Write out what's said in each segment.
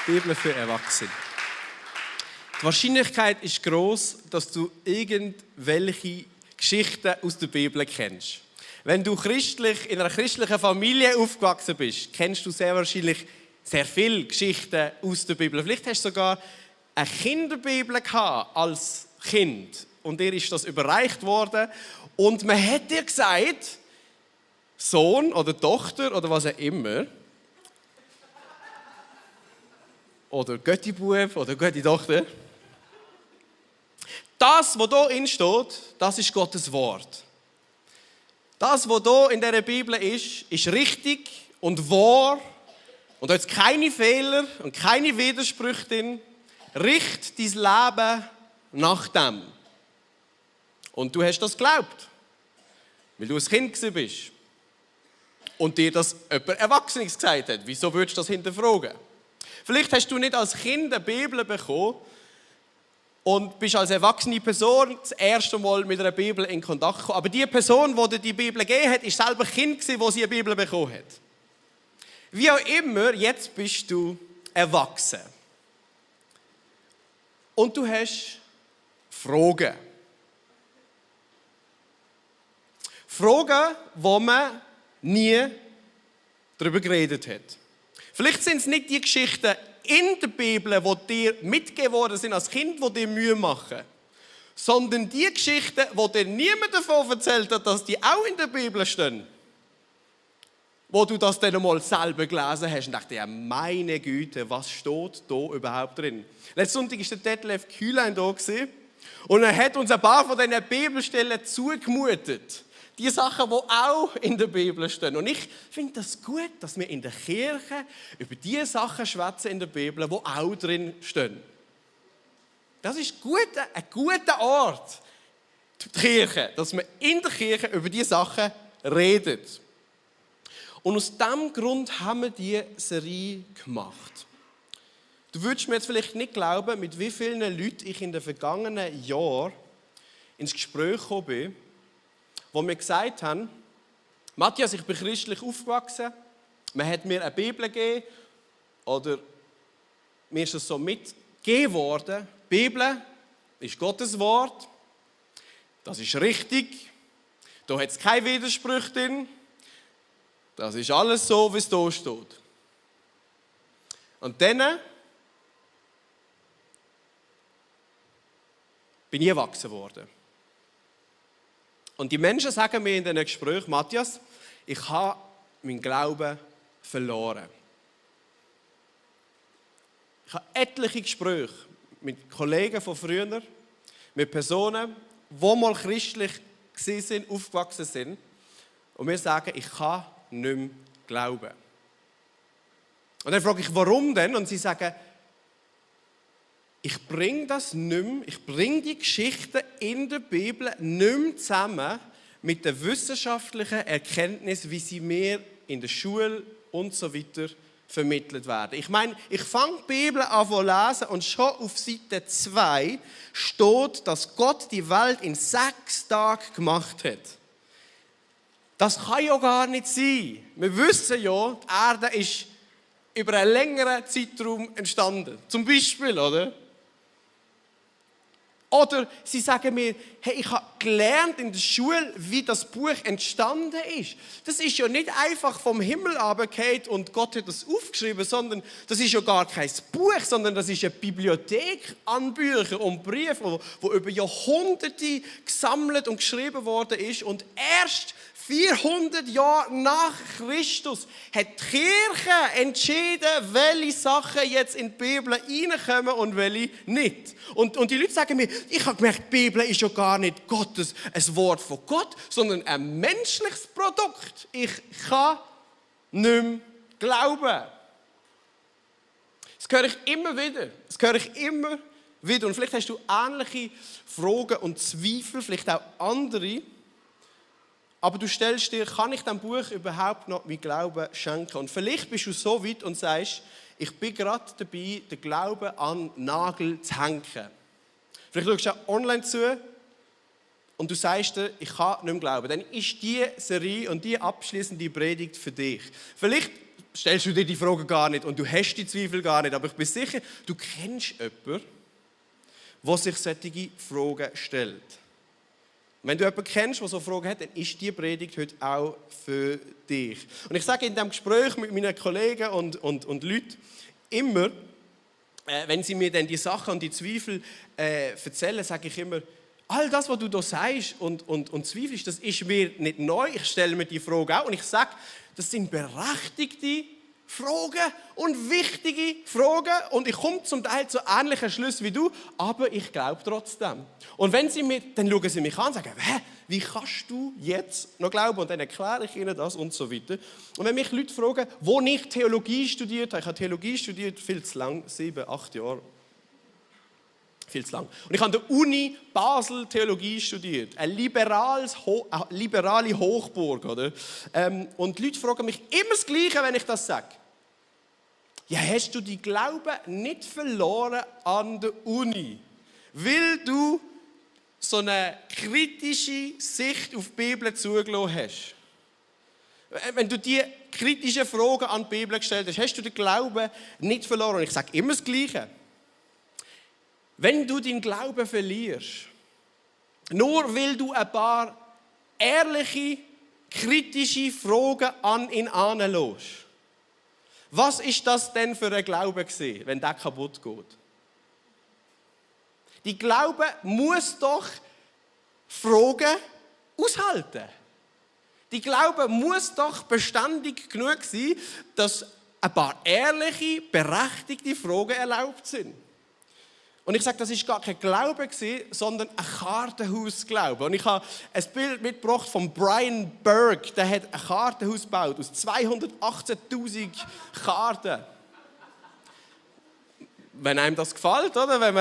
Bibel für Erwachsene. Die Wahrscheinlichkeit ist gross, dass du irgendwelche Geschichten aus der Bibel kennst. Wenn du in einer christlichen Familie aufgewachsen bist, kennst du sehr wahrscheinlich sehr viele Geschichten aus der Bibel. Vielleicht hast du sogar eine Kinderbibel gehabt als Kind und dir ist das überreicht worden und man hat dir gesagt, Sohn oder Tochter oder was auch immer, oder Göttibub oder Götti-Tochter, das, was hier drin steht, das ist Gottes Wort. Das, was hier in dieser Bibel ist richtig und wahr und da ist keine Fehler und keine Widersprüche drin. Richt dein Leben nach dem. Und du hast das geglaubt, weil du ein Kind bist und dir das jemand Erwachsenes gesagt hat. Wieso würdest du das hinterfragen? Vielleicht hast du nicht als Kind eine Bibel bekommen und bist als erwachsene Person das erste Mal mit einer Bibel in Kontakt gekommen. Aber die Person, die dir die Bibel gegeben hat, war selber Kind, wo sie eine Bibel bekommen hat. Wie auch immer, jetzt bist du erwachsen. Und du hast Fragen. Fragen, wo man nie darüber geredet hat. Vielleicht sind es nicht die Geschichten in der Bibel, die dir mitgegeben worden sind als Kind, die dir Mühe machen, sondern die Geschichten, die dir niemand davon erzählt hat, dass die auch in der Bibel stehen. Wo du das dann einmal selber gelesen hast und dachte, ja, meine Güte, was steht da überhaupt drin? Letzten Sonntag war der Detlef Kühlein da und er hat uns ein paar von diesen Bibelstellen zugemutet. Die Sachen, die auch in der Bibel stehen. Und ich finde das gut, dass wir in der Kirche über die Sachen schwätzen in der Bibel, die auch drin stehen. Das ist ein guter Ort, die Kirche, dass man in der Kirche über die Sachen redet. Und aus diesem Grund haben wir diese Serie gemacht. Du würdest mir jetzt vielleicht nicht glauben, mit wie vielen Leuten ich in den vergangenen Jahren ins Gespräch gekommen bin, wo mir gesagt haben, Matthias, ich bin christlich aufgewachsen, man hat mir eine Bibel gegeben oder mir ist es so mitgegeben worden, die Bibel ist Gottes Wort, das ist richtig, da hat es keine Widersprüche drin, das ist alles so, wie es da steht. Und dann bin ich erwachsen worden. Und die Menschen sagen mir in diesen Gesprächen, Matthias, ich habe meinen Glauben verloren. Ich habe etliche Gespräche mit Kollegen von früher, mit Personen, die mal christlich waren, aufgewachsen sind. Und wir sagen, ich kann nicht mehr glauben. Und dann frage ich, warum denn? Und sie sagen, ich bringe das nicht mehr, ich bringe die Geschichten in der Bibel nicht mehr zusammen mit der wissenschaftlichen Erkenntnis, wie sie mir in der Schule und so weiter vermittelt werden. Ich meine, ich fange die Bibel an zu lesen und schon auf Seite 2 steht, dass Gott die Welt in 6 Tagen gemacht hat. Das kann ja gar nicht sein. Wir wissen ja, die Erde ist über einen längeren Zeitraum entstanden. Zum Beispiel, oder? Oder sie sagen mir, hey, ich habe gelernt in der Schule, wie das Buch entstanden ist. Das ist ja nicht einfach vom Himmel runtergefallen und Gott hat das aufgeschrieben, sondern das ist ja gar kein Buch, sondern das ist eine Bibliothek an Büchern und Briefen, wo über Jahrhunderte gesammelt und geschrieben worden ist. Und erst 400 Jahre nach Christus hat die Kirche entschieden, welche Sachen jetzt in die Bibel reinkommen und welche nicht. Und die Leute sagen mir, ich habe gemerkt, die Bibel ist ja gar nicht ein Wort von Gott, sondern ein menschliches Produkt. Ich kann nicht mehr glauben. Das höre ich immer wieder. Und vielleicht hast du ähnliche Fragen und Zweifel, vielleicht auch andere. Aber du stellst dir, kann ich diesem Buch überhaupt noch meinen Glauben schenken? Und vielleicht bist du so weit und sagst, ich bin gerade dabei, den Glauben an den Nagel zu hängen. Vielleicht schaust du auch online zu und du sagst dir, ich kann nicht mehr glauben. Dann ist diese Serie und diese abschließende Predigt für dich. Vielleicht stellst du dir die Frage gar nicht und du hast die Zweifel gar nicht. Aber ich bin sicher, du kennst jemanden, der sich solche Fragen stellt. Wenn du jemanden kennst, der so Fragen hat, dann ist diese Predigt heute auch für dich. Und ich sage in diesem Gespräch mit meinen Kollegen und Leuten immer, wenn sie mir dann die Sachen und die Zweifel erzählen, sage ich immer, all das, was du da sagst und zweifelst, das ist mir nicht neu. Ich stelle mir die Frage auch und ich sage, das sind berechtigte Fragen und wichtige Fragen und ich komme zum Teil zu ähnlichen Schlüssen wie du, aber ich glaube trotzdem. Und wenn sie mir, dann schauen sie mich an und sagen, wie kannst du jetzt noch glauben? Und dann erkläre ich ihnen das und so weiter. Und wenn mich Leute fragen, wo ich Theologie studiert habe, ich habe Theologie studiert, viel zu lang, 7, 8 Jahre. Viel zu lang. Und ich habe an der Uni Basel Theologie studiert. Eine liberale Hochburg. Oder? Und die Leute fragen mich immer das Gleiche, wenn ich das sage. Ja, hast du die Glauben nicht verloren an der Uni? Weil du so eine kritische Sicht auf die Bibel zugelassen hast. Wenn du die kritischen Fragen an die Bibel gestellt hast, hast du den Glauben nicht verloren. Und ich sage immer das Gleiche. Wenn du deinen Glauben verlierst, nur weil du ein paar ehrliche, kritische Fragen an ihn anlässt, was ist das denn für ein Glaube gewesen, wenn der kaputt geht? Die Glaube muss doch Fragen aushalten. Die Glaube muss doch beständig genug sein, dass ein paar ehrliche, berechtigte Fragen erlaubt sind. Und ich sage, das war gar kein Glaube, sondern ein Kartenhausglaube. Und ich habe ein Bild mitgebracht von Brian Burke. Der hat ein Kartenhaus gebaut aus 218'000 Karten. Wenn einem das gefällt, oder? Wenn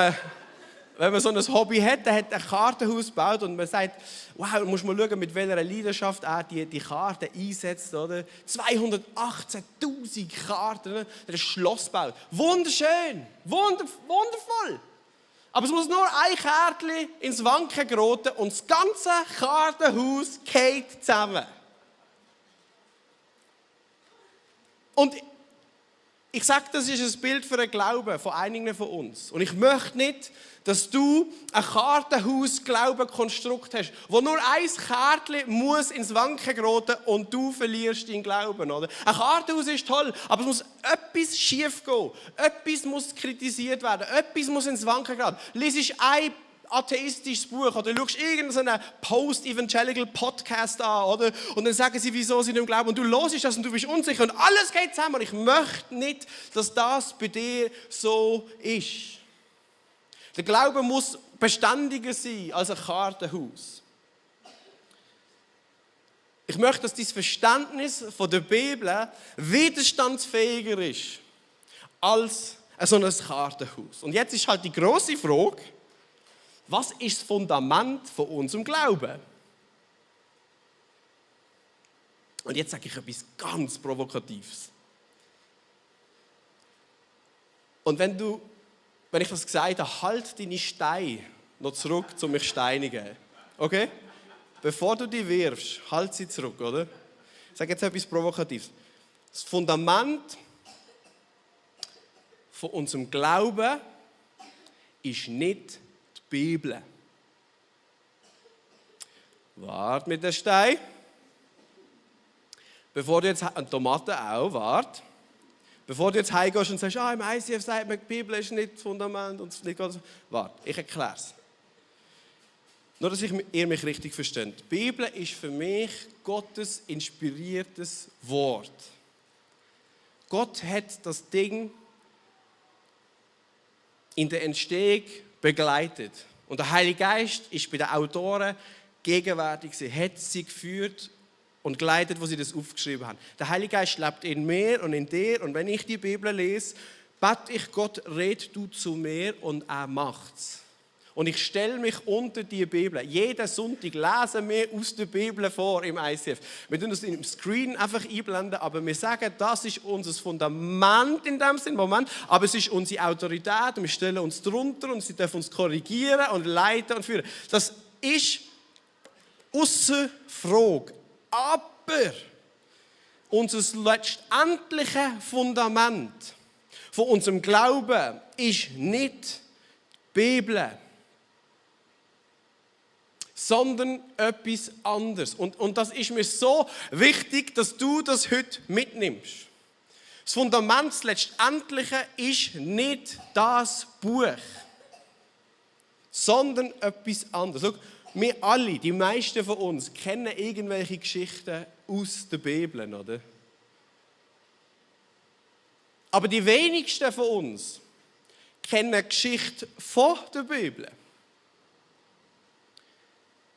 man so ein Hobby hat, der hat ein Kartenhaus gebaut und man sagt, wow, du musst mal schauen, mit welcher Leidenschaft er die Karten einsetzt. Oder? 218'000 Karten, der hat ein Schloss gebaut. Wunderschön, wundervoll. Aber es muss nur ein Kärtchen ins Wanken geraten und das ganze Kartenhaus fällt zusammen. Und ich sage, das ist ein Bild für einen Glauben von einigen von uns. Und ich möchte nicht, dass du ein Kartenhaus-Glauben-Konstrukt hast, wo nur ein Kärtchen muss ins Wanken geraten und du verlierst deinen Glauben. Oder? Ein Kartenhaus ist toll, aber es muss etwas schief gehen. Etwas muss kritisiert werden. Etwas muss ins Wanken geraten. Lies ein atheistisches Buch oder schaust irgendeinen Post-Evangelical-Podcast an, oder? Und dann sagen sie, wieso sie nicht glauben. Und du hörst das und du bist unsicher und alles geht zusammen. Und ich möchte nicht, dass das bei dir so ist. Der Glaube muss beständiger sein als ein Kartenhaus. Ich möchte, dass dein Verständnis von der Bibel widerstandsfähiger ist als so ein Kartenhaus. Und jetzt ist halt die grosse Frage, was ist das Fundament von unserem Glauben? Und jetzt sage ich etwas ganz Provokatives. Und wenn ich das gesagt habe, halt deine Steine noch zurück, um mich zu steinigen. Okay? Bevor du die wirfst, halt sie zurück, oder? Ich sage jetzt etwas Provokatives. Das Fundament von unserem Glauben ist nicht die Bibel. Wart mit dem Stein. Bevor du jetzt, und Tomaten auch, wart. Bevor du jetzt heimgehst und sagst, im ICF sagt man, die Bibel ist nicht das Fundament und nicht ganz. Warte, ich erkläre es. Nur, dass ihr mich richtig versteht. Die Bibel ist für mich Gottes inspiriertes Wort. Gott hat das Ding in der Entstehung begleitet. Und der Heilige Geist ist bei den Autoren gegenwärtig. Sie hat sie geführt und geleitet, wo sie das aufgeschrieben haben. Der Heilige Geist lebt in mir und in dir. Und wenn ich die Bibel lese, bete ich Gott, red du zu mir und er macht's. Und ich stelle mich unter die Bibel. Jeden Sonntag lesen wir aus der Bibel vor im ICF. Wir tun das im Screen einfach einblenden, aber wir sagen, das ist unser Fundament in dem Sinne, Moment, aber es ist unsere Autorität und wir stellen uns drunter und sie dürfen uns korrigieren und leiten und führen. Das ist ausser Frage. Aber unser letztendliches Fundament von unserem Glauben ist nicht die Bibel, sondern etwas anderes. Und das ist mir so wichtig, dass du das heute mitnimmst. Das Fundament, das Letztendliche, ist nicht das Buch, sondern etwas anderes. Schau, wir alle, die meisten von uns, kennen irgendwelche Geschichten aus der Bibel, oder? Aber die wenigsten von uns kennen die Geschichte von der Bibel.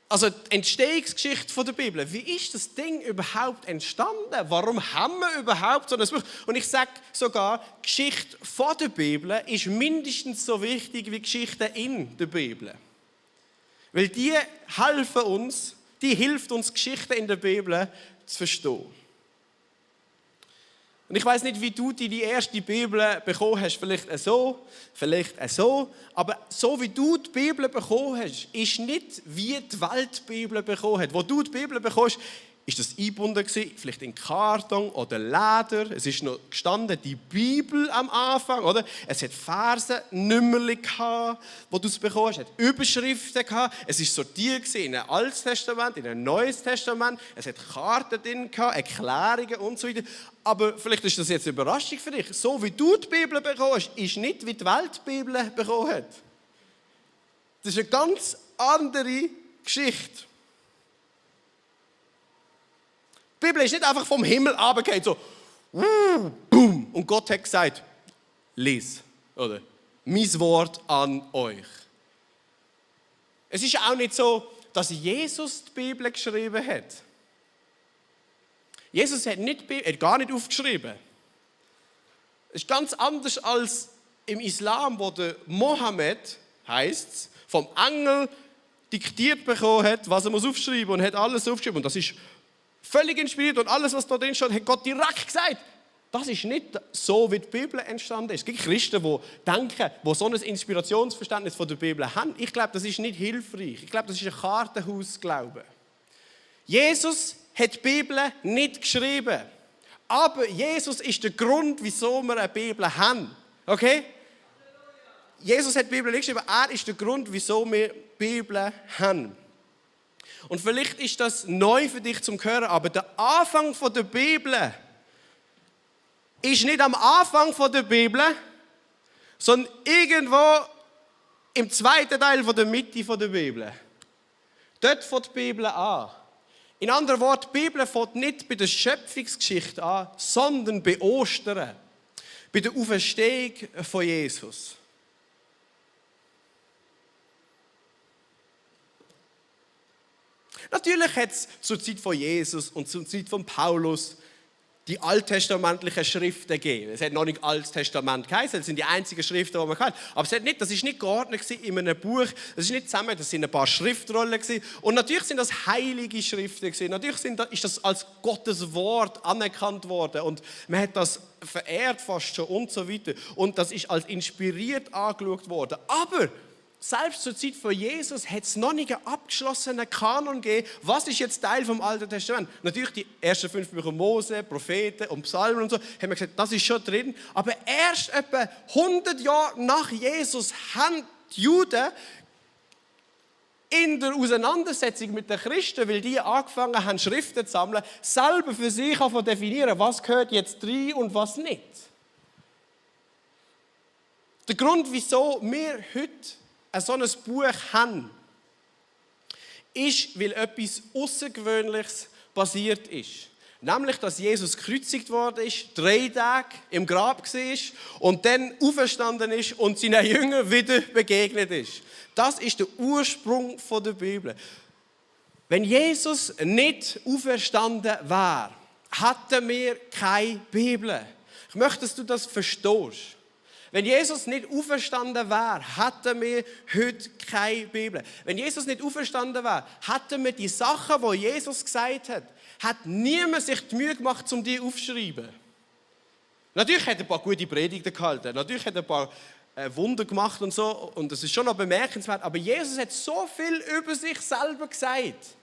Also die Entstehungsgeschichte der Bibel. Wie ist das Ding überhaupt entstanden? Warum haben wir überhaupt so ein Buch? Und ich sage sogar, die Geschichte von der Bibel ist mindestens so wichtig wie die Geschichte in der Bibel. Weil die hilft uns, Geschichten in der Bibel zu verstehen. Und ich weiß nicht, wie du die erste Bibel bekommen hast. Vielleicht so, aber so wie du die Bibel bekommen hast, ist nicht wie die Welt die Bibel bekommen hat. Wo du die Bibel bekommst, ist das eingebunden gewesen, vielleicht in Karton oder Leder. Es ist noch gestanden, die Bibel am Anfang, oder? Es hat Verse, Nummerchen gehabt, wo du es bekommen hast. Es hat Überschriften gehabt. Es ist sortiert gewesen in ein Altes Testament, in ein Neues Testament. Es hat Karten drin gehabt, Erklärungen und so weiter. Aber vielleicht ist das jetzt eine Überraschung für dich. So wie du die Bibel bekommen hast, ist nicht wie die Welt die Bibel bekommen hat. Das ist eine ganz andere Geschichte. Die Bibel ist nicht einfach vom Himmel runtergefallen, so boom, und Gott hat gesagt, lies, oder? Mein Wort an euch. Es ist auch nicht so, dass Jesus die Bibel geschrieben hat. Jesus hat gar nicht aufgeschrieben. Es ist ganz anders als im Islam, wo der Mohammed, heisst, vom Engel diktiert bekommen hat, was er aufschreiben muss und hat alles aufgeschrieben. Und das ist völlig inspiriert und alles, was da drin steht, hat Gott direkt gesagt. Das ist nicht so, wie die Bibel entstanden ist. Es gibt Christen, die denken, die so ein Inspirationsverständnis von der Bibel haben. Ich glaube, das ist nicht hilfreich. Ich glaube, das ist ein Kartenhausglaube. Jesus hat die Bibel nicht geschrieben. Aber Jesus ist der Grund, wieso wir eine Bibel haben. Okay? Jesus hat die Bibel nicht geschrieben. Er ist der Grund, wieso wir die Bibel haben. Und vielleicht ist das neu für dich zum Hören, aber der Anfang der Bibel ist nicht am Anfang der Bibel, sondern irgendwo im zweiten Teil der Mitte der Bibel. Dort fängt die Bibel an. In anderen Worten, die Bibel fängt nicht bei der Schöpfungsgeschichte an, sondern bei Ostern, bei der Auferstehung von Jesus. Natürlich hat es zur Zeit von Jesus und zur Zeit von Paulus die alttestamentlichen Schriften gegeben. Es hat noch nicht Altes Testament geheißen, das sind die einzigen Schriften, die man kennt. Aber das ist nicht geordnet in einem Buch, das ist nicht zusammen, das sind ein paar Schriftrollen gewesen. Und natürlich sind das heilige Schriften gewesen. Natürlich ist das als Gottes Wort anerkannt worden und man hat das verehrt fast schon und so weiter. Und das ist als inspiriert angeschaut worden. Aber selbst zur Zeit von Jesus hat es noch nicht einen abgeschlossenen Kanon gegeben. Was ist jetzt Teil vom Alten Testament? Natürlich die ersten 5 Bücher Mose, Propheten und Psalmen und so, haben wir gesagt, das ist schon drin. Aber erst etwa 100 Jahre nach Jesus haben die Juden in der Auseinandersetzung mit den Christen, weil die angefangen haben, Schriften zu sammeln, selber für sich zu definieren, was gehört jetzt rein und was nicht. Der Grund, wieso wir heute so ein Buch haben, ist, weil etwas Außergewöhnliches passiert ist. Nämlich, dass Jesus gekreuzigt worden ist, 3 Tage im Grab war und dann auferstanden ist und seinen Jüngern wieder begegnet ist. Das ist der Ursprung der Bibel. Wenn Jesus nicht auferstanden wäre, hätten wir keine Bibel. Ich möchte, dass du das verstehst. Wenn Jesus nicht auferstanden wäre, hätten wir heute keine Bibel. Wenn Jesus nicht auferstanden wäre, hätten wir die Sachen, die Jesus gesagt hat, hat niemand sich die Mühe gemacht, um die aufzuschreiben. Natürlich hat er ein paar gute Predigten gehalten, natürlich hat er ein paar Wunder gemacht und so, und das ist schon noch bemerkenswert, aber Jesus hat so viel über sich selber gesagt.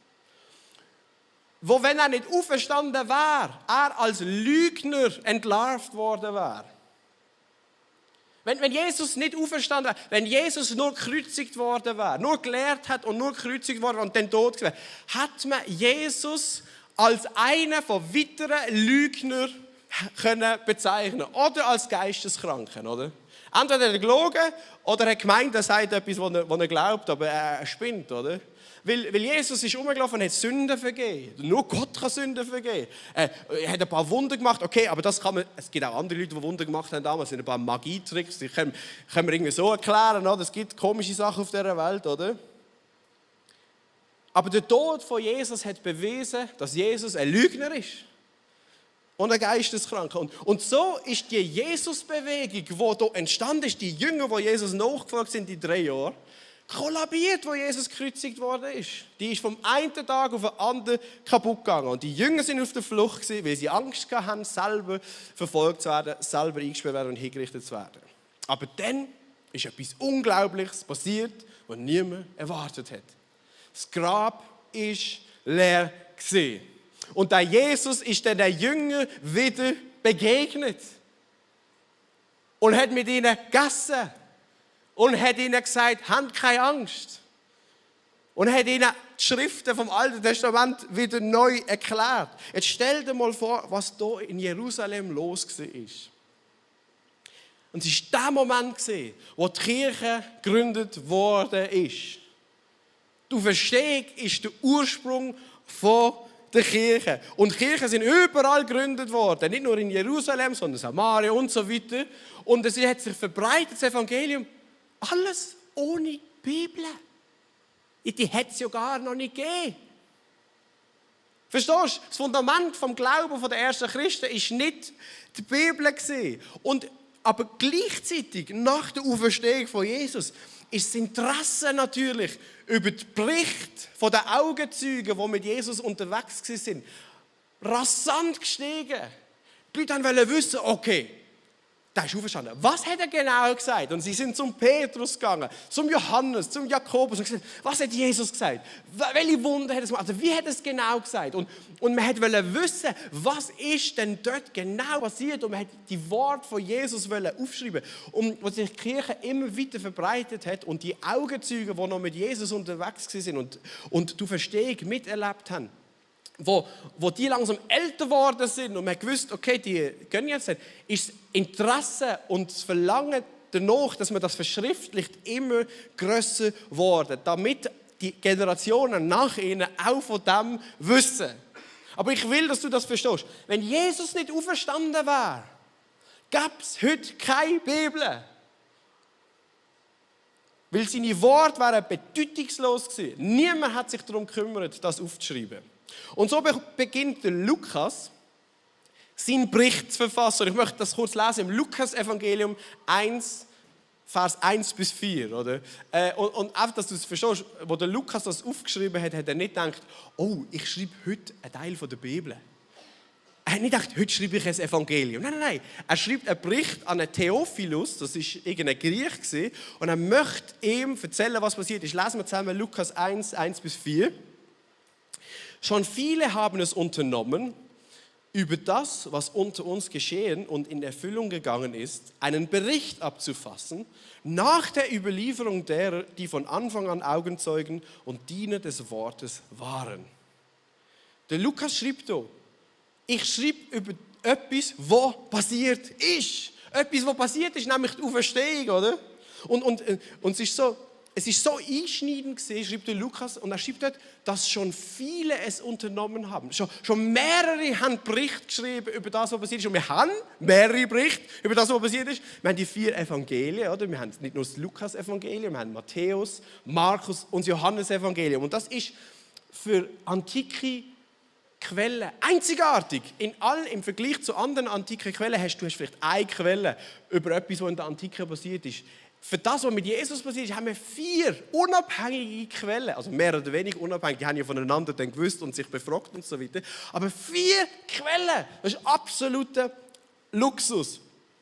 wo, wenn er nicht auferstanden wäre, er als Lügner entlarvt worden wäre. Wenn Jesus nicht auferstanden wäre, wenn Jesus nur gekreuzigt worden wäre, nur gelehrt hat und nur gekreuzigt worden und dann tot gewesen wäre, hat man Jesus als einen von weiteren Lügnern können bezeichnen oder als Geisteskranken, oder? Entweder hat er gelogen oder er hat gemeint, er sagt etwas, was er glaubt, aber er spinnt, oder? Weil Jesus ist rumgelaufen und hat Sünden vergeben. Nur Gott kann Sünden vergeben. Er hat ein paar Wunder gemacht, okay, aber das kann man, es gibt auch andere Leute, die Wunder gemacht haben damals, es sind ein paar Magietricks, die können wir irgendwie so erklären, oder? Es gibt komische Sachen auf dieser Welt, oder? Aber der Tod von Jesus hat bewiesen, dass Jesus ein Lügner ist. Und ein Geisteskranker. Und so ist die Jesus-Bewegung, die hier entstanden ist, die Jünger, die Jesus nachgefolgt sind, die 3 Jahre, kollabiert, wo Jesus gekreuzigt worden ist. Die ist vom einen Tag auf den anderen kaputt gegangen. Und die Jünger sind auf der Flucht gewesen, weil sie Angst hatten, selber verfolgt zu werden, selber eingesperrt werden und hingerichtet zu werden. Aber dann ist etwas Unglaubliches passiert, was niemand erwartet hat. Das Grab war leer gewesen. Und der Jesus ist dann den Jüngern wieder begegnet. Und hat mit ihnen gegessen. Und hat ihnen gesagt, habt keine Angst. Und hat ihnen die Schriften vom Alten Testament wieder neu erklärt. Jetzt stell dir mal vor, was hier in Jerusalem los war. Und es war der Moment, wo die Kirche gegründet worden ist. Die Auferstehung ist der Ursprung von der Kirche. Und Kirchen sind überall gegründet worden. Nicht nur in Jerusalem, sondern Samaria und so weiter. Und es hat sich verbreitet, das Evangelium. Alles ohne Bibel. Die hat es ja gar noch nicht gegeben. Verstehst du? Das Fundament vom Glauben der ersten Christen war nicht die Bibel. Aber gleichzeitig, nach der Auferstehung von Jesus, ist das Interesse natürlich über den Bericht der Augenzeugen, die mit Jesus unterwegs waren, rasant gestiegen. Die Leute wollten wissen, okay, der ist auferstanden. Was hat er genau gesagt? Und sie sind zum Petrus gegangen, zum Johannes, zum Jakobus und gesagt, was hat Jesus gesagt? Welche Wunder hat er gemacht? Also wie hat er es genau gesagt? Und man wollte wissen, was ist denn dort genau passiert? Und man wollte die Worte von Jesus aufschreiben. Und was sich die Kirche immer weiter verbreitet hat und die Augenzeugen, die noch mit Jesus unterwegs waren und die Auferstehung miterlebt haben, wo die langsam älter geworden sind und man gewusst, okay, die gehen jetzt nicht, ist das Interesse und das Verlangen danach, dass man das verschriftlicht, immer grösser geworden, damit die Generationen nach ihnen auch von dem wissen. Aber ich will, dass du das verstehst. Wenn Jesus nicht auferstanden wäre, gäbe es heute keine Bibel. Weil seine Worte wären bedeutungslos gewesen. Niemand hat sich darum gekümmert, das aufzuschreiben. Und so beginnt der Lukas, seinen Bericht zu verfassen. Ich möchte das kurz lesen im Lukas-Evangelium 1, Vers 1 bis 4. Oder? Und einfach, dass du es verstehst, wo der Lukas das aufgeschrieben hat, hat er nicht gedacht, oh, ich schreibe heute einen Teil von der Bibel. Er hat nicht gedacht, heute schreibe ich ein Evangelium. Nein. Er schreibt einen Bericht an einen Theophilus, das war irgendein Griech, und er möchte ihm erzählen, was passiert ist. Lesen wir zusammen Lukas 1, 1 bis 4. Schon viele haben es unternommen, über das, was unter uns geschehen und in Erfüllung gegangen ist, einen Bericht abzufassen, nach der Überlieferung derer, die von Anfang an Augenzeugen und Diener des Wortes waren. Der Lukas schreibt hier, ich schreibe über etwas, was passiert ist. Etwas, was passiert ist, nämlich die Auferstehung, oder? Und es ist so einschneidend gewesen, schreibt der Lukas, und er schreibt dort, dass schon viele es unternommen haben. Schon mehrere haben Bericht geschrieben über das, was passiert ist. Und wir haben mehrere Berichte über das, was passiert ist. Wir haben die 4 Evangelien, oder? Wir haben nicht nur das Lukas-Evangelium, wir haben Matthäus, Markus und das Johannes-Evangelium. Und das ist für antike Quellen einzigartig. Im Vergleich zu anderen antiken Quellen hast du vielleicht eine Quelle über etwas, was in der Antike passiert ist. Für das, was mit Jesus passiert ist, haben wir 4 unabhängige Quellen, also mehr oder weniger unabhängig, die haben ja voneinander dann gewusst und sich befragt und so weiter. Aber 4 Quellen, das ist absoluter Luxus.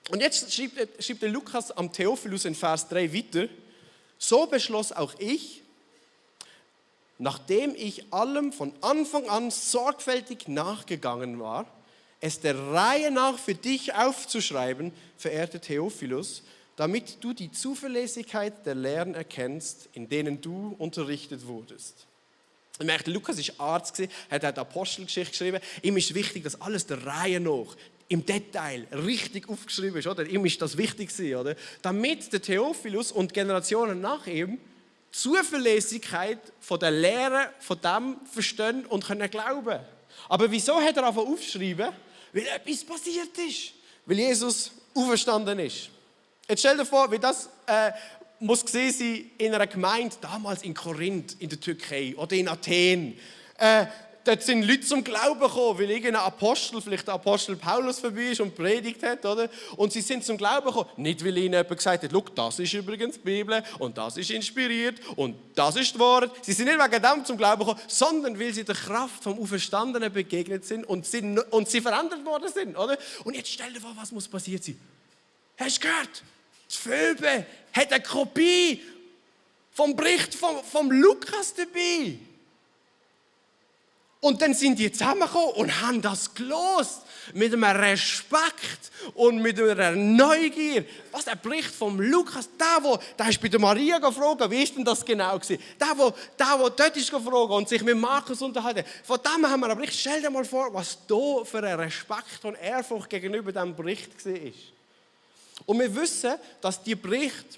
Und jetzt schreibt der Lukas am Theophilus in Vers 3 weiter, so beschloss auch ich, nachdem ich allem von Anfang an sorgfältig nachgegangen war, es der Reihe nach für dich aufzuschreiben, verehrter Theophilus, damit du die Zuverlässigkeit der Lehren erkennst, in denen du unterrichtet wurdest. Ich merke, Lukas war Arzt, hat die Apostelgeschichte geschrieben. Ihm ist wichtig, dass alles der Reihe nach im Detail richtig aufgeschrieben ist. Oder? Ihm ist das wichtig, oder? Damit der Theophilus und die Generationen nach ihm Zuverlässigkeit von der Lehre von dem verstehen und können glauben. Aber wieso hat er angefangen aufzuschreiben? Weil etwas passiert ist. Weil Jesus auferstanden ist. Jetzt stell dir vor, wie das muss gesehen sein in einer Gemeinde, damals in Korinth, in der Türkei oder in Athen. Dort sind Leute zum Glauben gekommen, weil irgendein Apostel, vielleicht der Apostel Paulus vorbei ist und predigt hat, oder? Und sie sind zum Glauben gekommen. Nicht, weil ihnen jemand gesagt hat, schau, das ist übrigens die Bibel und das ist inspiriert und das ist das Wort. Sie sind nicht wegen dem zum Glauben gekommen, sondern weil sie der Kraft vom Auferstandenen begegnet sind und sie verändert worden sind, oder? Und jetzt stell dir vor, was muss passiert sein. Hast du gehört? Das Philbe hat eine Kopie vom Bericht vom Lukas dabei. Und dann sind die zusammengekommen und haben das gelost. Mit einem Respekt und mit einer Neugier. Was der Bericht vom Lukas, der ist bei der Maria gefragt, wie ist denn das genau gewesen? Der dort ist gefragt und sich mit Markus unterhalten. Von dem haben wir einen Bericht. Stell dir mal vor, was da für ein Respekt und Ehrfurcht gegenüber diesem Bericht war. Und wir wissen, dass die Berichte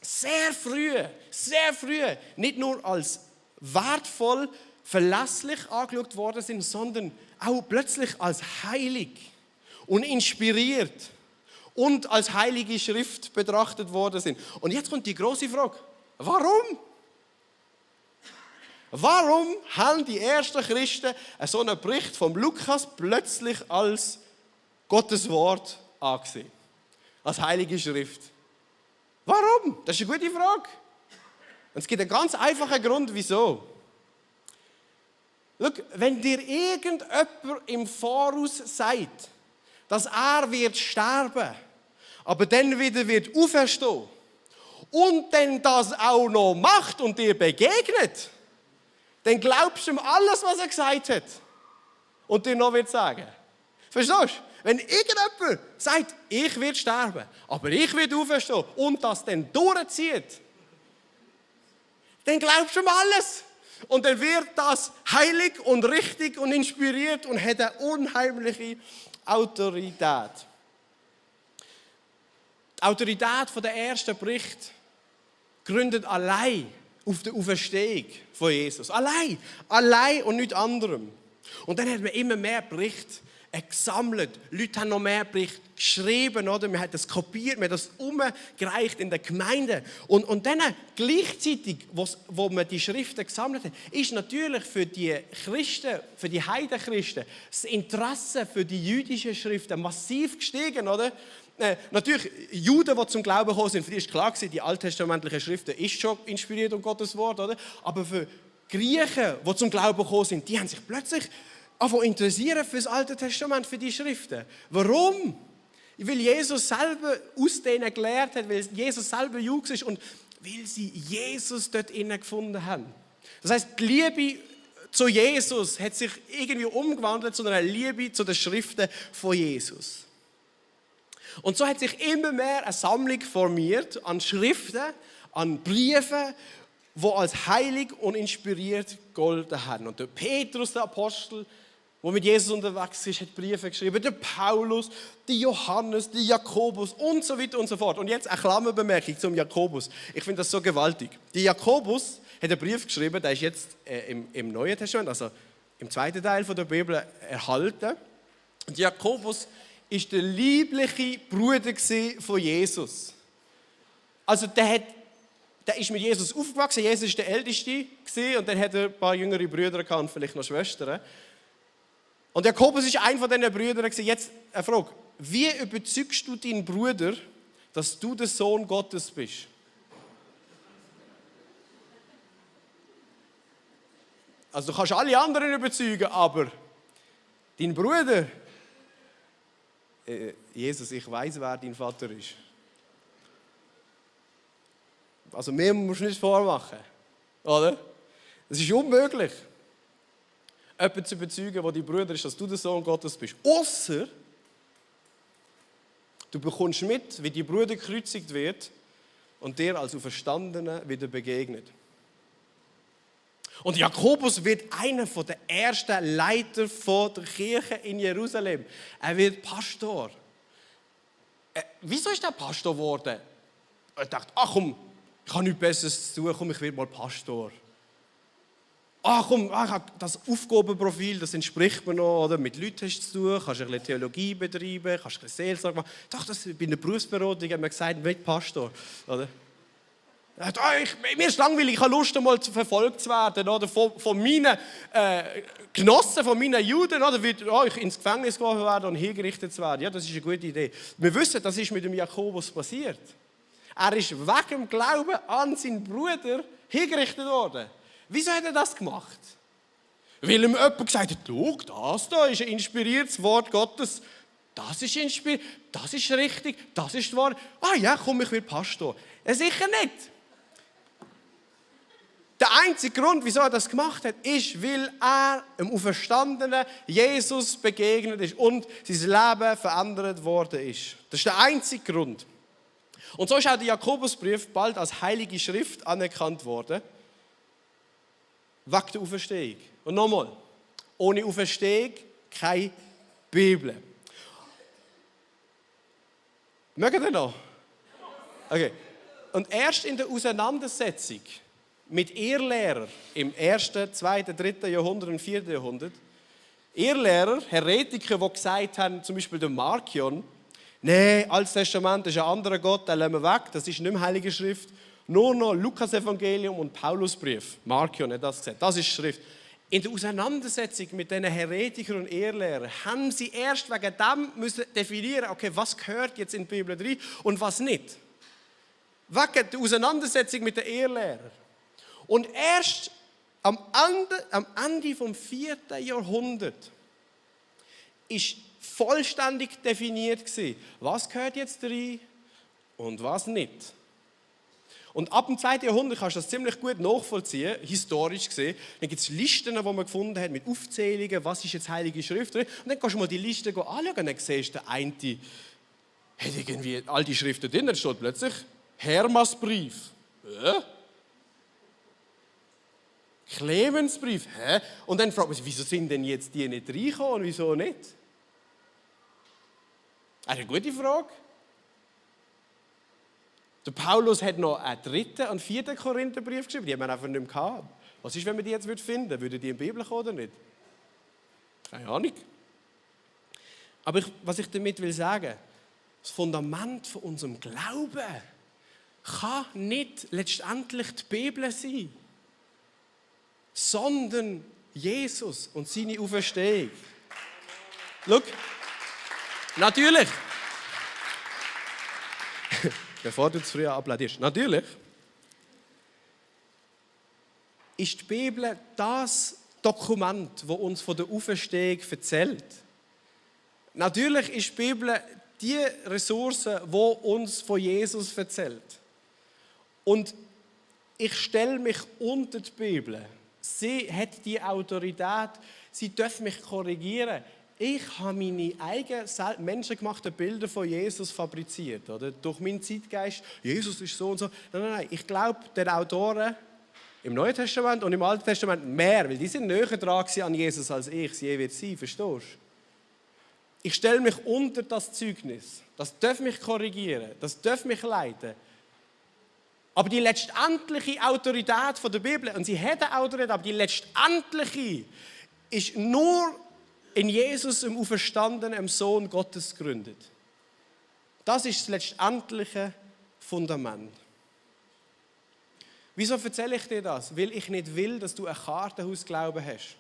sehr früh, nicht nur als wertvoll, verlässlich angeschaut worden sind, sondern auch plötzlich als heilig und inspiriert und als heilige Schrift betrachtet worden sind. Und jetzt kommt die große Frage: Warum? Warum haben die ersten Christen so einen Bericht vom Lukas plötzlich als Gottes Wort angesehen? Als heilige Schrift? Warum? Das ist eine gute Frage. Und es gibt einen ganz einfachen Grund, wieso. Schau, wenn dir irgendjemand im Voraus sagt, dass er wird sterben, aber dann wieder wird auferstehen und dann das auch noch macht und dir begegnet, dann glaubst du ihm alles, was er gesagt hat und dir noch wird sagen. Verstehst du? Wenn irgendjemand sagt, ich werde sterben, aber ich werde auferstehen und das dann durchzieht, dann glaubst du ihm alles. Und dann wird das heilig und richtig und inspiriert und hat eine unheimliche Autorität. Die Autorität der ersten Bericht gründet allein auf der Auferstehung von Jesus. Allein und nichts anderem. Und dann hat man immer mehr Berichte gesammelt. Leute haben noch mehr Berichte geschrieben, oder? Man hat das kopiert, man hat das umgereicht in der Gemeinde. Und dann gleichzeitig, wo man die Schriften gesammelt hat, ist natürlich für die Christen, für die Heidenchristen, das Interesse für die jüdischen Schriften massiv gestiegen, oder? Natürlich, Juden, die zum Glauben gekommen sind, für die ist klar gewesen, die alttestamentlichen Schriften ist schon inspiriert um Gottes Wort, oder? Aber für Griechen, die zum Glauben gekommen sind, die haben sich plötzlich interessieren für das Alte Testament, für die Schriften. Warum? Weil Jesus selber aus denen gelehrt hat, weil Jesus selber Jud ist und weil sie Jesus dort innen gefunden haben. Das heisst, die Liebe zu Jesus hat sich irgendwie umgewandelt zu einer Liebe zu den Schriften von Jesus. Und so hat sich immer mehr eine Sammlung formiert an Schriften, an Briefen, die als heilig und inspiriert gegolten haben. Und der Petrus, der Apostel, der mit Jesus unterwegs ist, hat Briefe geschrieben. Der Paulus, der Johannes, der Jakobus und so weiter und so fort. Und jetzt eine Klammerbemerkung zum Jakobus. Ich finde das so gewaltig. Der Jakobus hat einen Brief geschrieben, der ist jetzt im Neuen Testament, also im zweiten Teil der Bibel, erhalten. Und Jakobus war der liebliche Bruder von Jesus. Also der ist mit Jesus aufgewachsen. Jesus war der Älteste und dann hat er ein paar jüngere Brüder gehabt und vielleicht noch Schwestern. Und Jakobus ist einer von diesen Brüdern. Jetzt eine Frage: Wie überzeugst du deinen Bruder, dass du der Sohn Gottes bist? Also du kannst alle anderen überzeugen, aber dein Bruder, Jesus, ich weiß, wer dein Vater ist. Also mir musst du nicht vormachen, oder? Es ist unmöglich, jemanden zu überzeugen, der die Bruder ist, dass du der Sohn Gottes bist. Ausser du bekommst mit, wie die Bruder gekreuzigt wird und dir als Auferstandener wieder begegnet. Und Jakobus wird einer der ersten Leiter der Kirche in Jerusalem. Er wird Pastor. Wieso ist er Pastor geworden? Er dachte, ach komm, ich habe nichts Besseres zu tun, komm, ich werde mal Pastor. Ach komm, ich habe das Aufgabenprofil, das entspricht mir noch, oder? Mit Leuten hast du zu tun, kannst ein bisschen Theologie betreiben, kannst ein bisschen Seelsorge machen. Doch, bei einer Berufsberatung hat man gesagt, werd Pastor. Oder? Mir ist langweilig, ich habe Lust, einmal verfolgt zu werden. Oder? Von meinen Genossen, von meinen Juden, oder? Ich ins Gefängnis gehen werden und hingerichtet zu werden. Ja, das ist eine gute Idee. Wir wissen, das ist mit dem Jakobus passiert. Er ist wegen dem Glauben an seinen Bruder hingerichtet worden. Wieso hat er das gemacht? Weil ihm jemand gesagt hat, schau, das da ist ein inspiriertes Wort Gottes. Das ist inspiriert, das ist richtig, das ist wahr. Ah ja, komm, ich will Pastor. Sicher nicht. Der einzige Grund, wieso er das gemacht hat, ist, weil er dem auferstandenen Jesus begegnet ist und sein Leben verändert worden ist. Das ist der einzige Grund. Und so ist auch der Jakobusbrief bald als heilige Schrift anerkannt worden. Wegen der Auferstehung. Und nochmal, ohne Auferstehung keine Bibel. Mögt ihr noch? Okay. Und erst in der Auseinandersetzung mit Irrlehrern im 1., 2., 3. Jahrhundert und 4. Jahrhundert, Irrlehrer, Heretiker, die gesagt haben, zum Beispiel der Markion, nein, Altes Testament ist ein anderer Gott, den lassen wir weg, das ist nicht mehr Heilige Schrift. Nur noch Lukas-Evangelium und Paulusbrief. Markion hat das gesagt. Das ist Schrift. In der Auseinandersetzung mit diesen Heretikern und Irrlehrern haben sie erst wegen dem müssen definieren, okay, was gehört jetzt in die Bibel rein und was nicht. Wegen der Auseinandersetzung mit den Irrlehrern. Und erst am Ende vom 4. Jahrhundert ist vollständig definiert gewesen, was gehört jetzt rein und was nicht. Und ab dem 2. Jahrhundert kannst du das ziemlich gut nachvollziehen, historisch gesehen. Dann gibt es Listen, die man gefunden hat, mit Aufzählungen, was ist jetzt Heilige Schrift drin. Und dann kannst du mal die Liste anschauen und dann siehst du, der eine hat irgendwie all die Schriften drin, dann steht plötzlich Hermasbrief. Clemensbrief. Und dann fragt man sich, wieso sind denn jetzt die nicht reingekommen und wieso nicht? Eine gute Frage. Der Paulus hat noch einen 3. und 4. Korintherbrief geschrieben, die haben wir einfach nicht mehr gehabt. Was ist, wenn wir die jetzt finden würden? Würden die in der Bibel kommen oder nicht? Keine Ahnung. Aber was ich damit will sagen, das Fundament von unserem Glauben kann nicht letztendlich die Bibel sein, sondern Jesus und seine Auferstehung. Schau, natürlich. Bevor du zu früh applaudierst. Natürlich ist die Bibel das Dokument, das uns von der Auferstehung erzählt. Natürlich ist die Bibel die Ressource, die uns von Jesus erzählt. Und ich stelle mich unter die Bibel. Sie hat die Autorität, sie darf mich korrigieren. Ich habe meine eigenen menschengemachten Bilder von Jesus fabriziert. Oder? Durch meinen Zeitgeist, Jesus ist so und so. Nein. Ich glaube, den Autoren im Neuen Testament und im Alten Testament mehr, weil die sind näher dran an Jesus als ich es je wird sein, verstehst du? Ich stelle mich unter das Zeugnis. Das darf mich korrigieren, das darf mich leiten. Aber die letztendliche Autorität der Bibel, und sie hat eine Autorität, aber die letztendliche ist nur in Jesus, dem auferstandenen, dem Sohn Gottes gegründet. Das ist das letztendliche Fundament. Wieso erzähle ich dir das? Weil ich nicht will, dass du ein Kartenhausglauben hast.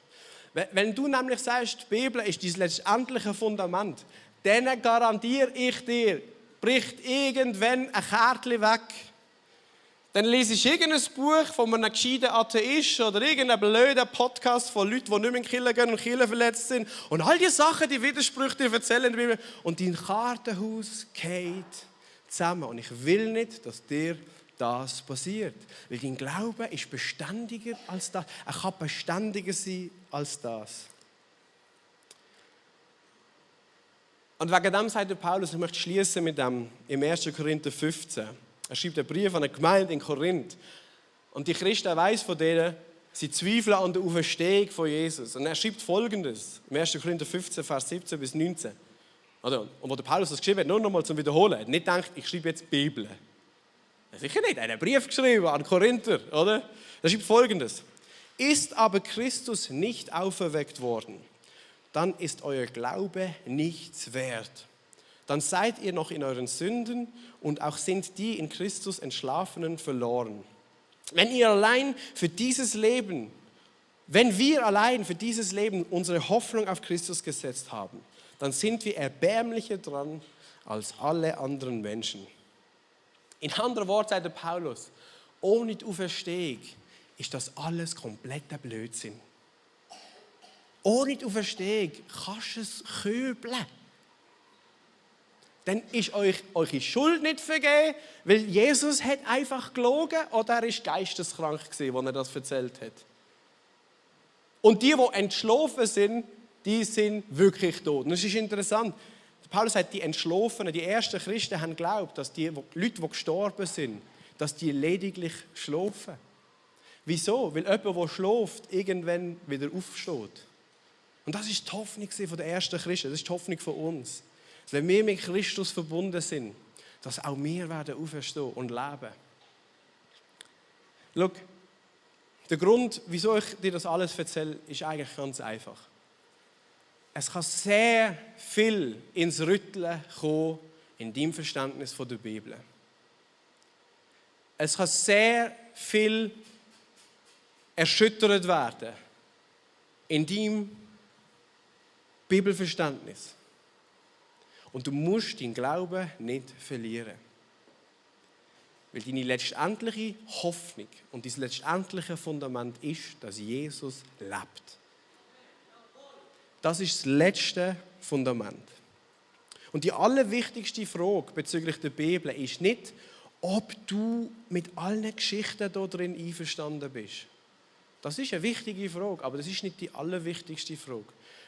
Wenn du nämlich sagst, die Bibel ist dein letztendliche Fundament, dann garantiere ich dir, bricht irgendwann ein Kärtchen weg. Dann lese ich irgendein Buch von einem gescheiten Atheist oder irgendeinen blöden Podcast von Leuten, die nicht mehr in die Kirche gehen und Kirche verletzt sind. Und all die Sachen, die Widersprüche, die erzählen in der Bibel. Und dein Kartenhaus geht zusammen. Und ich will nicht, dass dir das passiert. Weil dein Glaube ist beständiger als das. Er kann beständiger sein als das. Und wegen dem sagt der Paulus, ich möchte schließen mit dem im 1. Korinther 15. Er schreibt einen Brief an eine Gemeinde in Korinth. Und die Christen weiss von denen, sie zweifeln an der Auferstehung von Jesus. Und er schreibt Folgendes, im 1. Korinther 15, Vers 17 bis 19. Und wo der Paulus das geschrieben hat, nur noch mal zum Wiederholen, er hat nicht gedacht, ich schreibe jetzt die Bibel. Sicher nicht, er hat einen Brief geschrieben an Korinther, oder? Er schreibt Folgendes. Ist aber Christus nicht auferweckt worden, dann ist euer Glaube nichts wert. Dann seid ihr noch in euren Sünden und auch sind die in Christus Entschlafenen verloren. Wenn wir allein für dieses Leben unsere Hoffnung auf Christus gesetzt haben, dann sind wir erbärmlicher dran als alle anderen Menschen. In anderen Worten sagt der Paulus, ohne die Auferstehung ist das alles kompletter Blödsinn. Ohne die Auferstehung kannst du es köbeln. Dann ist euch eure Schuld nicht vergeben, weil Jesus hat einfach gelogen oder er war geisteskrank, als er das erzählt hat. Und die entschlafen sind, die sind wirklich tot. Und das ist interessant. Paulus sagt, die Entschlafenen, die ersten Christen haben geglaubt, dass die Leute, die gestorben sind, dass die lediglich schlafen. Wieso? Weil jemand, der schläft, irgendwann wieder aufsteht. Und das ist die Hoffnung der ersten Christen, das ist die Hoffnung von uns. Wenn wir mit Christus verbunden sind, dass auch wir werden auferstehen und leben. Schau, der Grund, wieso ich dir das alles erzähle, ist eigentlich ganz einfach. Es kann sehr viel ins Rütteln kommen in deinem Verständnis von der Bibel. Es kann sehr viel erschüttert werden in deinem Bibelverständnis. Und du musst deinen Glauben nicht verlieren. Weil deine letztendliche Hoffnung und dein letztendliche Fundament ist, dass Jesus lebt. Das ist das letzte Fundament. Und die allerwichtigste Frage bezüglich der Bibel ist nicht, ob du mit allen Geschichten da drin einverstanden bist. Das ist eine wichtige Frage, aber das ist nicht die allerwichtigste Frage.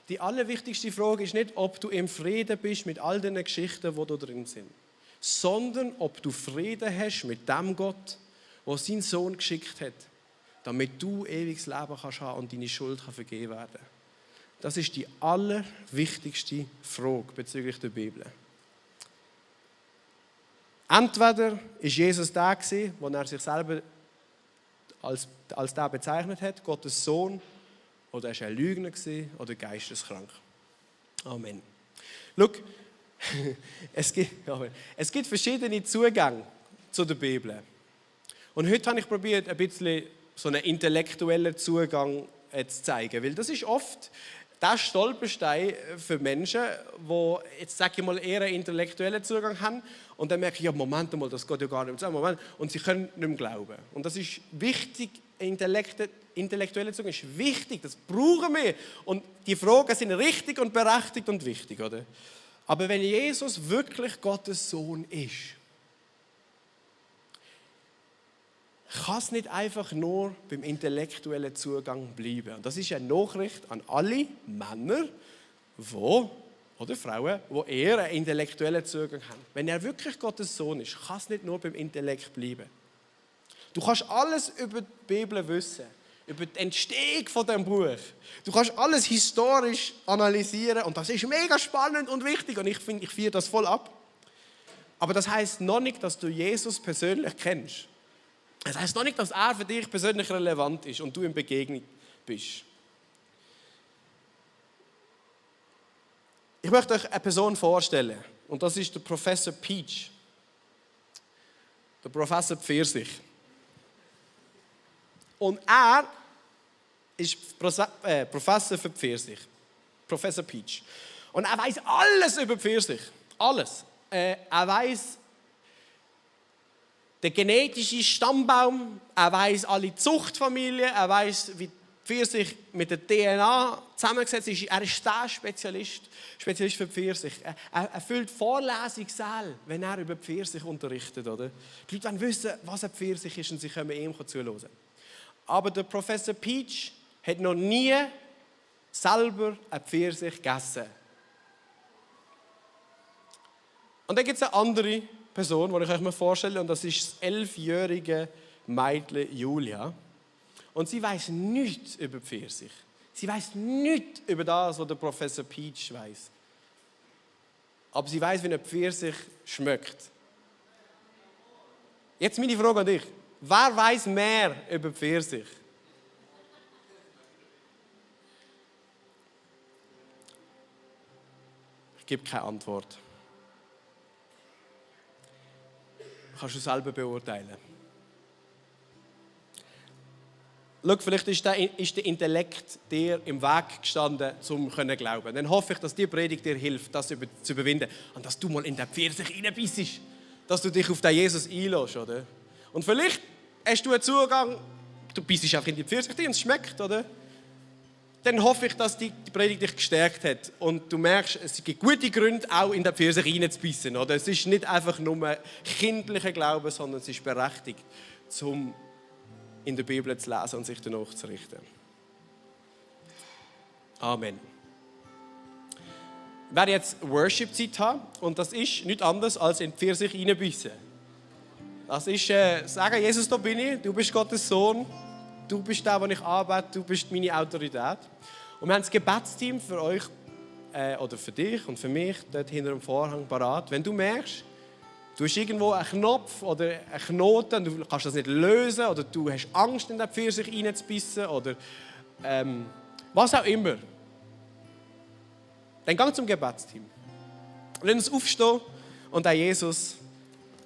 Die allerwichtigste Frage ist nicht, ob du im Frieden bist mit all den Geschichten, die da drin sind, sondern ob du Frieden hast mit dem Gott, der seinen Sohn geschickt hat, damit du ewiges Leben kannst haben und deine Schuld vergeben werden kann. Das ist die allerwichtigste Frage bezüglich der Bibel. Entweder war Jesus der, wo er sich selber als der bezeichnet hat, Gottes Sohn, oder er war ein Lügner oder geisteskrank. Amen. Schau, es gibt verschiedene Zugänge zu der Bibel. Und heute habe ich probiert, ein bisschen so einen intellektuellen Zugang zu zeigen, weil das ist oft der Stolperstein für Menschen, die jetzt sage ich mal eher einen intellektuellen Zugang haben und dann merken, ja Moment mal, das geht ja gar nicht zusammen, und sie können nicht mehr glauben. Und das ist wichtig, intellektueller Zugang ist wichtig, das brauchen wir. Und die Fragen sind richtig und berechtigt und wichtig, oder? Aber wenn Jesus wirklich Gottes Sohn ist, kann es nicht einfach nur beim intellektuellen Zugang bleiben. Und das ist eine Nachricht an alle Männer, oder Frauen, die eher einen intellektuellen Zugang haben. Wenn er wirklich Gottes Sohn ist, kann es nicht nur beim Intellekt bleiben. Du kannst alles über die Bibel wissen, über die Entstehung von diesem Buch. Du kannst alles historisch analysieren und das ist mega spannend und wichtig und ich feiere das voll ab. Aber das heisst noch nicht, dass du Jesus persönlich kennst. Das heisst noch nicht, dass er für dich persönlich relevant ist und du ihm begegnet bist. Ich möchte euch eine Person vorstellen und das ist der Professor Peach. Der Professor Pfirsich. Und er ist Professor für Pfirsich. Professor Peach. Und er weiß alles über Pfirsich. Alles. Er weiß den genetischen Stammbaum, er weiß alle Zuchtfamilien, er weiß, wie die Pfirsich mit der DNA zusammengesetzt ist. Er ist der Spezialist für Pfirsich. Er füllt Vorlesungssäle, wenn er über Pfirsich unterrichtet. Oder? Die Leute wollen wissen, was ein Pfirsich ist und sie können ihm zuhören. Aber der Professor Peach hat noch nie selber einen Pfirsich gegessen. Und dann gibt es eine andere Person, die ich euch mal vorstelle, und das ist das 11-jährige Mädchen Julia. Und sie weiß nichts über Pfirsich. Sie weiß nichts über das, was der Professor Peach weiß. Aber sie weiß, wie ein Pfirsich schmeckt. Jetzt meine Frage an dich. Wer weiß mehr über Pfirsich? Ich gebe keine Antwort. Kannst du selber beurteilen. Schau, vielleicht ist der Intellekt dir im Weg gestanden, um zu glauben. Dann hoffe ich, dass die Predigt dir hilft, das zu überwinden. Und dass du mal in den Pfirsich reinbissest. Dass du dich auf den Jesus einlässt, oder? Und vielleicht hast du einen Zugang, du bissest einfach in die Pfirsich und es schmeckt, oder? Dann hoffe ich, dass die Predigt dich gestärkt hat. Und du merkst, es gibt gute Gründe, auch in den Pfirsich reinzubissen, oder? Es ist nicht einfach nur kindlicher Glaube, sondern es ist berechtigt, um in der Bibel zu lesen und sich danach zu richten. Amen. Wir werden jetzt Worship-Zeit haben und das ist nichts anderes als in die Pfirsich reinbissen. Das ist sagen, Jesus, da bin ich, du bist Gottes Sohn, du bist der, den ich arbeite, du bist meine Autorität. Und wir haben das Gebetsteam für euch oder für dich und für mich dort hinter dem Vorhang parat. Wenn du merkst, du hast irgendwo einen Knopf oder einen Knoten, du kannst das nicht lösen oder du hast Angst, in den Pfirsich reinzubissen oder was auch immer, dann geh zum Gebetsteam. Lass uns aufstehen und auch Jesus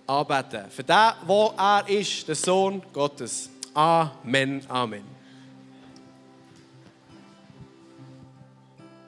anbeten. Für den, wo er ist, der Sohn Gottes. Amen, Amen.